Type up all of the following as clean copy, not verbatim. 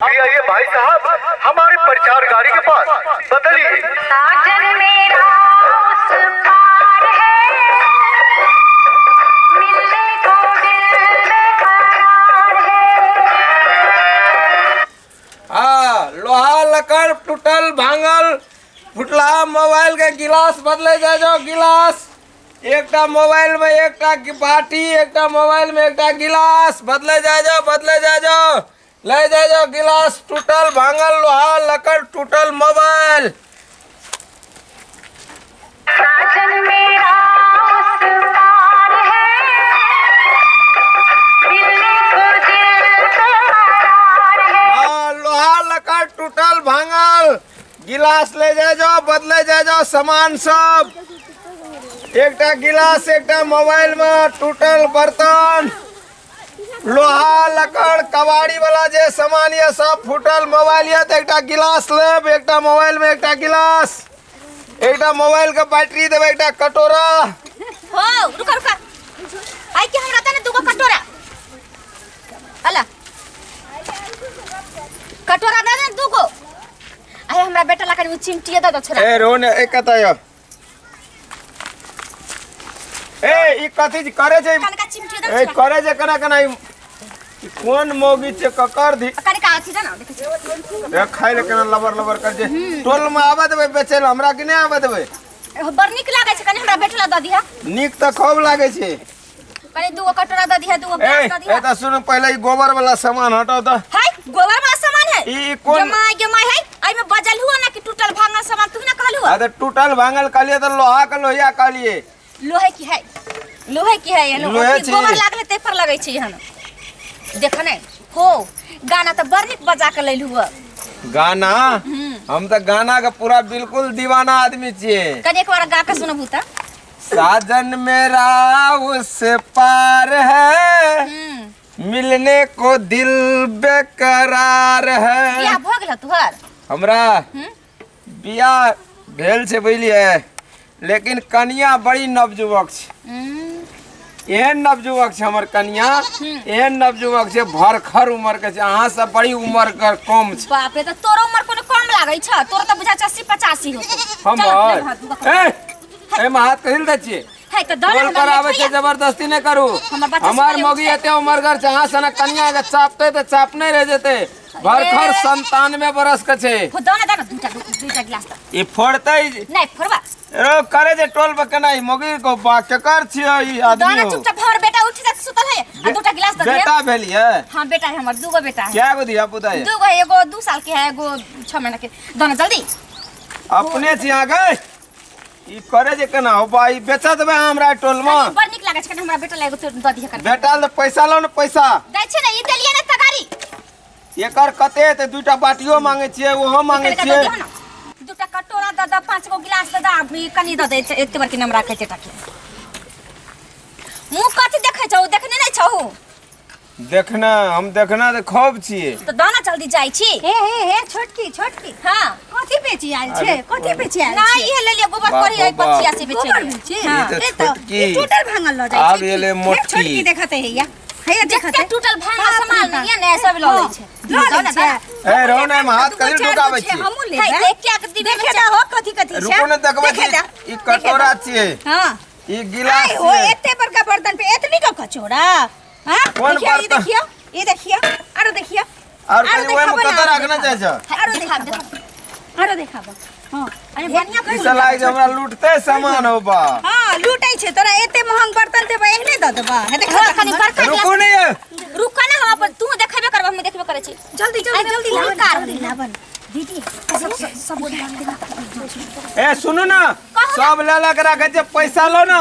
अभी आइए भाई साहब हमारे प्रचार गाड़ी के पास। बदलिए। साजन मेरा उस पार है, मिलने को दिल बेकरार है। हाँ, लोहा लकड़ टूटल भांगल फुटला मोबाइल के गिलास बदले जाए जाओ गिलास। एकटा मोबाइल में एकटा बाटी, एकटा मोबाइल में एकटा गिलास बदले जाए जाओ, बदले जाए जाओ, ले जाए जाओ गिलास टूटल भांगल लोहा लकड़ टूटल मोबाइल। साजन मेरा उस पार है, मिलने को दिल बेकरार है। हाँ, लोहा लकड़ टूटल भांगल गिलास ले जाए जाओ, बदले जाए जाओ सामान सब। एकटा गिलास एकटा मोबाइल में टूटल बर्तन लोहा लकड़ कबाड़ी वाला जे सामान ये सब फूटल मोबाइल ये तो एकटा गिलास लेब, एकटा मोबाइल में एकटा गिलास, एकटा मोबाइल के बैटरी देबै, एकटा कटोरा। हो रुका रुका, आई के हमरा तने दुगो कटोरा अला कटोरा दे दे दुगो। आई हमरा बेटा ला कनी चिमटी दे दे छोरा। ए रोन ए कत आयो ए ई कथी जे करे छै? कनका चिमटी दे ए छोरा। करे छै केना केना ई कोन मौगी छै ककर धी कनका अथी दे ना देखै छी। ए खाइ ले केना लबर लबर कर जे टोल में आबे देबै बेचै ले, हमरा कि नहि आबे देबै? ए, बड़ नीक लागै छै, कनी हमरा बेटा ला दे दिहा। नीक तऽ खूब लागै छै। कनी दुगो कटोरा दे दिहा, दुगो ए, गिलास दे दिहा। ए तऽ सुन, पहिले ई गोबर वाला सामान हटाउ तऽ। हाय गोबर वाला सामान है ई कोन? जमाई जमाई है, एहि में बजल हुआ ना कि टूटल भांगल सामान तू ना कहल हुआ? आ तऽ टूटल भांगल कहलियै तऽ लोहा के लोहिया कहलियै। लोहे की है, लोहे की है, एहन लोहे अथी छी। गोबर लागल है, ताहि पर लगै छै एहन। देख ने हो गाना तऽ बड़ नीक बजा के लेल हुआ। गाना? हम तऽ गाना के पूरा बिल्कुल दीवाना आदमी छियै। कनी एक बार गा के सुनबू तऽ। साजन मेरा उस पार है, मिलने को दिल बेकरार है। बियाह भऽ गेल तोहर? हमरा बियाह भेल छै बुझलियै, लेकिन कनिया बड़ी नवयुवक छै। एहन नवयुवक छै हमर कनिया, एहन नवयुवक छै भरखर उम्र के छै, अहाँ सब बड़ी उम्र के कम छै। बाप रे, तऽ तोरो उम्र कोनो कम लागै छ? तोरा तऽ बुझा छै 80-85 होतौ। हमर? ए, एहिमे हाथ कहिल दै छियै? है तऽ दऽ टोल ने पर हमरा आबै छै, लेट होइया। जबरदस्ती नहि करू। हमर बच्चा हमर सब मौगी एते उमरगर छै, अहाँ सनक कनिया के चापते तऽ चापने रहि जेतै। भरखर 97 बरस के छै। हो, दऽ ने, दऽ ने, दुटा गिलास दऽ। ई फोड़तै? नहि फोड़बा। रो करे जे टोल पर केना ई मौगी को बा केकर छियै ई दऽ आदमी ने हो? चुपचाप, हमर बेटा उठि जात सुतल है, आ दुटा गिलास दऽ दिअ। बेटा भेलियै? हाँ बेटा है हमर, दुगो बेटा है। कै गो धिया पुता है? दुगो है, एगो 2 साल के है, एगो 6 महीना के। दऽ ने जल्दी। अपने छी अहाँ गै? ई करे जे केना हो बा, ई बेचा देबै अहाँ हमरा टोल में? कनी बड़ नीक लागै छै, कनी हमरा बेटा ला एगो तो दऽ दिअ कनी। बेटा ले पैसा लो ने, पैसा। दै छै ने, ई देलियै ने तगारी। एकर कते हेतै? दुटा बाटियो मांगे छियै, ओहो मांगे कनी छियै। दऽ दिहऽ ने। दुटा कटोरा दऽ दऽ, 5 गो गिलास दऽ दऽ, आ ई कनी दऽ दे, एते बड़की नमरा के टाके। मुँह कथी देखै छौ? देखने नहि छौ? देखना, हम देखना तऽ खूब छियै। तऽ दऽ ने जल्दी, जाइ छी। हे हे हे छोटकी छोटकी। हाँ। कथी बेची आयल छै? कथी बेची आयल नहीं, छै? इहे ले लिअ, गोबर बाप कोरी रो एहि बाप। पथिया से बेचै गोबर लिए। बेची? हाँ। ई तऽ ए तऽ, छोटकी। ई टूटल भांगल लऽ जाइ आब छै की? एलै हे, मोटकी। छोटकी देखते हैया। हैया जते देखते। टूटल भांगल बाप रे सामान बाप। ये ने सब लऽ लै छै। लऽ लै दऽ ने, छै। दऽ ने। ए, रहो ने, हम हाथ दूगो कथी चारि गो ढुकाबै छै, छियै? हमहूँ है, लेबै। देख के आके दिबै देखे बच्चा। दऽ हो, कथी कथी छै। रुको ने, देखबै देखे छी। दऽ। ई कटोरा छियै, हाँ। ई गिलास आइ हो, छियै। एते बड़का बर्तन पे एतनी का कचोरा? हाँ? कोन देखियो, ई बर्तन? देखियो, ई देखियो, आरो देखियो। आर आरो कहीं ओहिमे देखाबो ने, कतऽ आरो रखने देखाबो। जाइ छ? आरो देखाब, देखाबो। देखाब। आरो देखाबो। हाँ। अरे बढ़िया ई सब लागै छै हमरा लूटते सामान हो बा। हाँ, लूटै छै तोरा, एते महंग बर्तन देबै, एहने दऽ देबा। हे देखा हाँ, कनी हमर। बड़का गिलास। रुकू ने ये। रुक ना, हम अपन तू देखेबे करब, हम देखबे करै छी। जल्दी जल्दी अरे जल्दी फूल लाबन, कार। जल्दी लाबन। दीदी सब सब सब ए सुनू ना, सब ले ले के राखै छै, पैसा लो ना।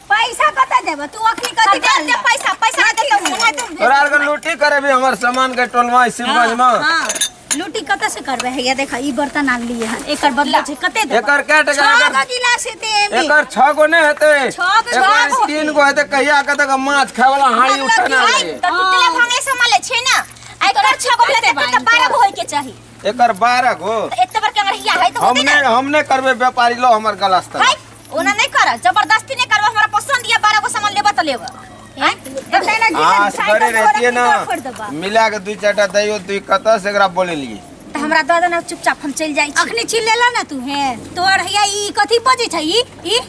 पैसा कतऽ देबऽ तू अखनी? सब कथी दे दे पैसा, पैसा दे दे सुना तू। तोरा आरके लूटी करेबी हमर सामान के टोल में, शिवगंज में। हाँ, लूटी कतऽ से करबै? हैया देखा, ई बर्तन आनलियै हन, एकर बदला छै कते देबऽ? एकर कै टका? छह एकर गो गिलास हेतै एमे। एकर 6 गो नहि हेतै, छह गो, एकर छह गो। 3 गो हेतै। कहिया कतऽ के माछ खाय वाला हाड़ी उठेना हाय, रहे। तऽ टूटले भांगले सामान ले छै ना। आइ तोरा 6 गो भेलै तऽ 12 गो होय के चाही। एकर 12 गो। तऽ एते बड़का हमर हिया है तऽ हम होतै नहि ना। हम नहि करबै व्यापारी, लो हमर गलास तर। हाय, ओना नहि कर, जबरदस्ती नहि करब। हमरा पसंद ये 12 गो सामान लेबऽ तऽ लेबऽ। आँय? एते ना हाँ गिला सगरे साइकिल रहतिए ना फोड़ देबा मिला के दू चारटा दैयो तू कतऽ से एकरा बोलेलिए तऽ हमरा दऽ देना चुपचाप हम चलि जाइ छी अखनी चिल्लेला ना तू हे तोर हैया ई कथी बजै छै ई ई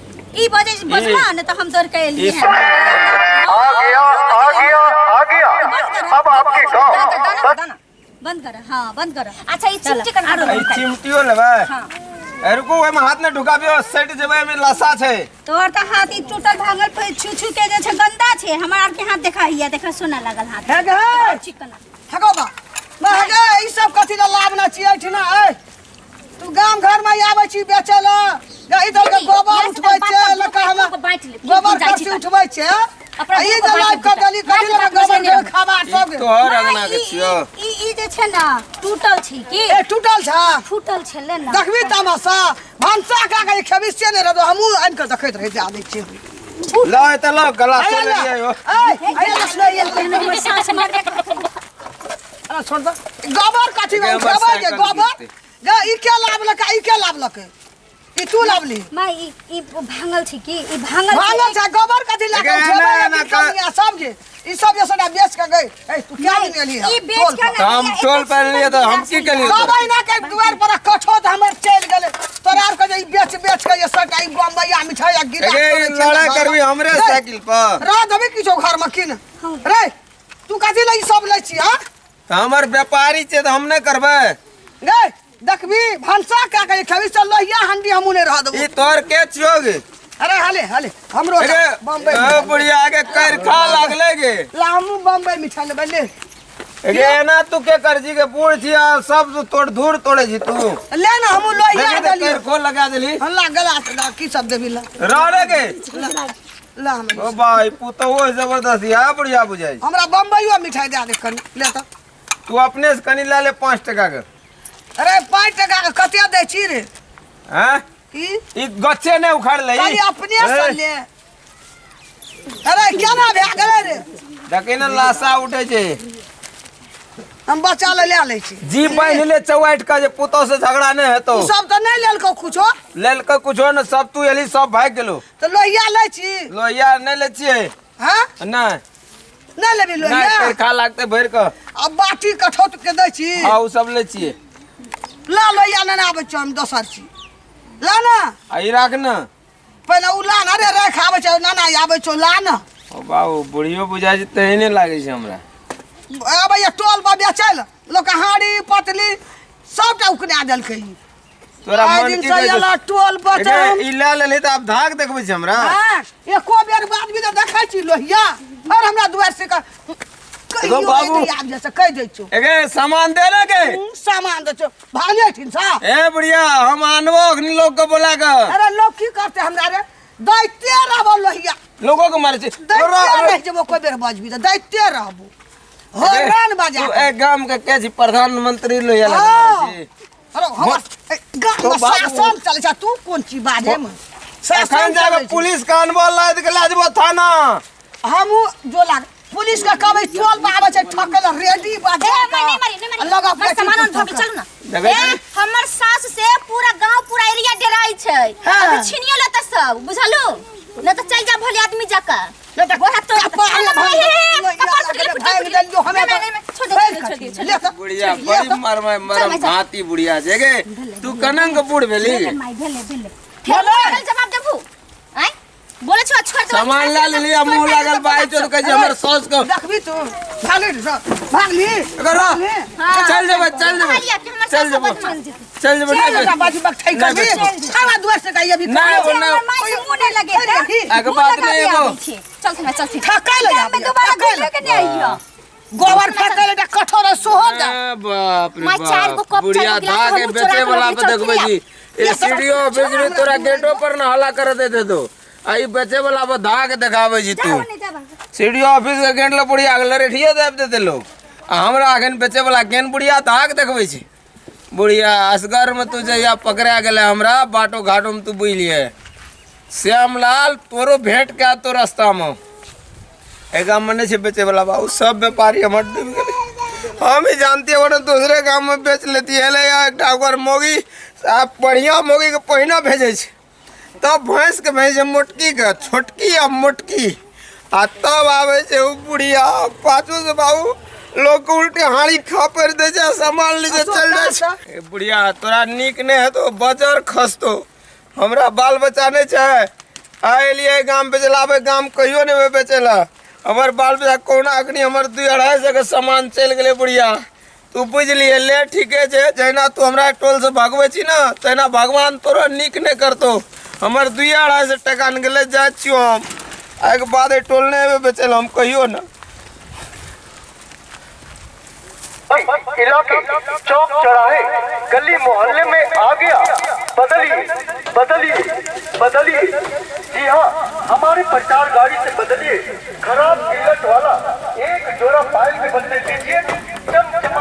ई बजै बजला ने तऽ हम तोर के एलिए ई हैं आ गया आ गया आ गया अब आपके गांव दाना दाना बंद कर हाँ बंद कर अच्छा ई चिमटी कना आरो। ई चिमटियो लेबै हाँ। ए रुकू ओहिमे हाथ ने ढुकाबियो सटि जेबै ओहिमे लसा छै तोहर तऽ हाथ ई टूटल भांगल पे छू छू के जे छै गंदा छै हमर आर के हाथ देखा हिया देखा सोना लागल हाथ हे गे हे चिकना हगो बा मैं हे ई सब कथी ला लाभ ना छी एठिना ए तू गाम घर में आबै छी बेचै ला गे इधर के गोबर उठबै छै लका हम बाँटि ले गोबर करसी उठबै छै अपना आ ई दुनू जे बाँटि लाइव ले कर देली कथी ला बाँटि गोबर ले। के खाबा सब ई तोहर अंगना के ई- छियो ई ई जे छै ना टूटल छै की ए टूटल छा फूटल छलै ना देखबी तमाशा भनसा का के खेबी से नहि रहतो हमहूँ आनि कऽ देखैत रहै जानै छियै ल एतऽ ल गला से लेलियै हो हमर सास मारे अरे छोड़ दो गोबर कथी में गे, हमर उठेबै गे साइकिल गोबर गिरतै। गे ई के लाबलक ई के लाबलक ई तू लाबली माँ ई ई भांगल छै की ई भांगल छै। भांगल छै गोबर कथी लए गे, के उठेबै एना- गे, एना बिकनिया सब गे ई सब जे सबटा बेच के गई ए तू क्या दिन एली ई बेच के तऽ हम टोल पर एलियै तऽ हम की केलियै बाबा ना के दुआर पर कठो त हमर चलि गेलै तोरा आर के जे ई बेच बेच के ये सबटा ई बम्बईया मिठाई आ गिरा गे ई लड़ाई करबी हमरे साइकिल पर रह देबी किछो घर में की न रे तू कथी ले ई सब लै छी हां तऽ हमर व्यापारी छै तऽ हम नहि करबै गे देखबी भनसा का के खेबी से लोहिया हंडी हमू नहीं रह देबो ई तोहर के छियो गे अरे हाले हाले हमरो गे बम्बई ओ बुढ़िया के करखा लागले गे ला हमू बम्बई मिठाई लेबै ले गे एना तू के करजी के बूढ़ छी आ सब तोड़ धूर तोड़े छी तू ले ना हमू लोहिया देखी तऽ देलियो करखो लगा देली हल्ला गला से ला, की सब देबी ला रह रे गे ला हमरा ओ भाई पुतहु जबरदस्त या बुढ़िया बुझाइ छै। हमरा बम्बईयो मिठाई दए दे कनी ले तऽ तू अपने से कनी लए ले 5 टका के। अरे 5 टका के कते दै छी रे? हैं? की? ई गच्छे नहि उखाड़ ले। कनी अपने से ले। अरे केना भए गेलै रे? देखी ने, लाशा उठे छै। हम बच्चा ले ले लै छी। जी बान्हि ले चौवाटि के जे पुतहु से झगड़ा नहि हेतौ। तू सब तऽ नहि लेलकौ कुछो। लेलकै कुछो ने, सब तू एली सब भागि गेलो। तऽ लोहिया लै छी? लोहिया नहि लै छियै। हँ? नहि। नहि लेबी नहि। लोहिया? करखा लागतै भरि कऽ। आ बाटी कठौत के दै छी? हँ, ओ सब लै छियै। ला लोहिया नेने आबै छियौ हम, दोसर छी, ला ने। आ ई राख ने। पहिले उ ला ने। अरे राख, आबै छै नाना, आबै छौ, ला ने। ओ बाबू, बुढ़ियो बुझाइ छै, तेहने लागै छै हमरा। आबैया टोल पर बेचै लए, लोक हाड़ी पतली सबटा उकना देलकै ई। तोरा आइ मन दिन की से कहै छौ? एला टोल पर एगे, ई लए लेलही तऽ आब धाक देखबै छै हमरा? हाँ, एको बेर बाद भी तऽ देखै छी लोहिया और हमरा दुआर से कहियो बाबू। नहि आबि से कहि दै छौ। एगे, सामान दे ने गे। सामान दै छौ, भागे थिन सा। ए बुढ़िया, हम आनबो अखनी लोग के बोला के। अरे लोग की करते हमरा रे? दैते रहबो लोहिया। लोगों के मारे छै। दैते रहि जेबो, कोई बेर बजबी तऽ दैते रहबो, होरन बजा। तू एक गाम के के छी प्रधानमंत्री लोहिया लग छी? अरे हमर ए, गाम तो में बाबू। शासन चलै छै, तू कोन चीज बाजे में एखन जाके पुलिस के आनबो, लाद के ला जेबो थाना। हमहू जो लाग पुलिस के कहबै, टोल पर आबै छै ठकै लए रेडी बाजे। ए, मैं नहीं मारी, नहीं मारी। लगा हमर सामान उन धोके चलू ना। देखै ए, छी? हमर सास से पूरा गांव पूरा एरिया डराई छै। हाँ। अभी छीनियो लेता सब, बुझलू न? तऽ चल जा भले आदमी जाकर। नहीं तऽ गोरा तो कपार चल, भांग हे, हे, हे, कपार फुटि गेलै, भांग फुटि गेलै। देलियौ हमे। नहीं, नहीं, नहीं, छोड़ दे, छोड़ दे, छोड़ दे। ले तऽ। बुढ़िया बड़ी मरम मरम भांति बुढ़िया छै गे। तू कनंग बूढ़ भेली? माय, भेले भेले। फेर मुँह जवाब देबू? आँय, बोले छौ छोड़ दे। सामान ला लेली आ मुँह लागल बाई चोर कहै छै हमर साउस के। देखबी तू, भागली रे, भागली। एकर रह। चल जेबै, चल जेबै। कहलियै कि हमर चल सास जेबो। बदमाश। चल जेबै। चल जा, बाजू बक ठै करबी नहीं। खावा दुआर से कहिए भी। नहीं, वो नहीं। हमर माय से मुँह नहीं लगे। आगे बात नहीं एगो। चल थी चल थी। ठकै ले में दोबारा घुरे के नहीं आइयो। गोबर फेकै ले कठोर सोहो जा। ए, बाप रे माय, चार गो बाप, कप, बुढ़िया चार गो गिलास धा के हमहूँ चोरा बेचे के वाला लऽ पे देखबै चलथिन। जी ए सीढ़ियो ऑफिस रे, तोरा गेटो पर न हल्ला कर देते तो आ ई बेचे वाला पर धा के देखाबै छी तू। नहीं जाबा। सीढ़ियो ऑफिस के गेट ल बुढ़िया के लरेठिए दाबि देते लोग आ हमरा अखन बेचे वाला केहन बुढ़िया धाक देखबै छी। बुढ़िया असगर में तू जहिया पकड़ा गेलै हमरा बाटो घाटो में, तू बुझलिए श्यामलाल, तोरो भेंट के तो रास्ता में। एक गाम में नहीं छै बेचे वाला बाबू, सब व्यापारी हमर डूबि गेलै। हम ही जानती है दूसरे गाम में बेच लेती है। ले एकटा ओकर मौगी आ बढ़िया मौगी के पहिना भेजै छै तब भैंस के भेजै छै मोटकी के, छोटकी आ मोटकी। आ तब आबै छै ओ बुढ़िया पाछू से बाबू लोग के उल्टे हाड़ी खापड़ दै छै आ सामान ले छै चल जाइ छै। ए बुढ़िया, तोरा नीक नहि हेतो, बजर खसतो। हमरा बाल बच्चा नहि छै, आ एलियै गाम बेचै लए, आबै गाम कहियो नहि एबै बेचै लए। हमर बाल बच्चा कहुना अखनी हमर 2-250 के सामान चलि गेलै। बुढ़िया, तू बुझलियै ले, ठीके छै। जहिना तू हमरा टोल से भगबै छी ने, तहिना भगवान तोरो नीक नहि करतौ। हमर 200-250 टका ने गेलै। जाइ छियौ हम, एहिके बाद एहि टोल नहि एबै बेचै लए हम कहियो ने। इलाके, चौक चौराहे, गली मोहल्ले में आ गया। बदलिए, बदलिए, बदलिए। जी हाँ, हमारे प्रचार गाड़ी से बदलिए। खराब गिल्लट वाला एक जोड़ा पायल के बदले दीजिए चमचमाती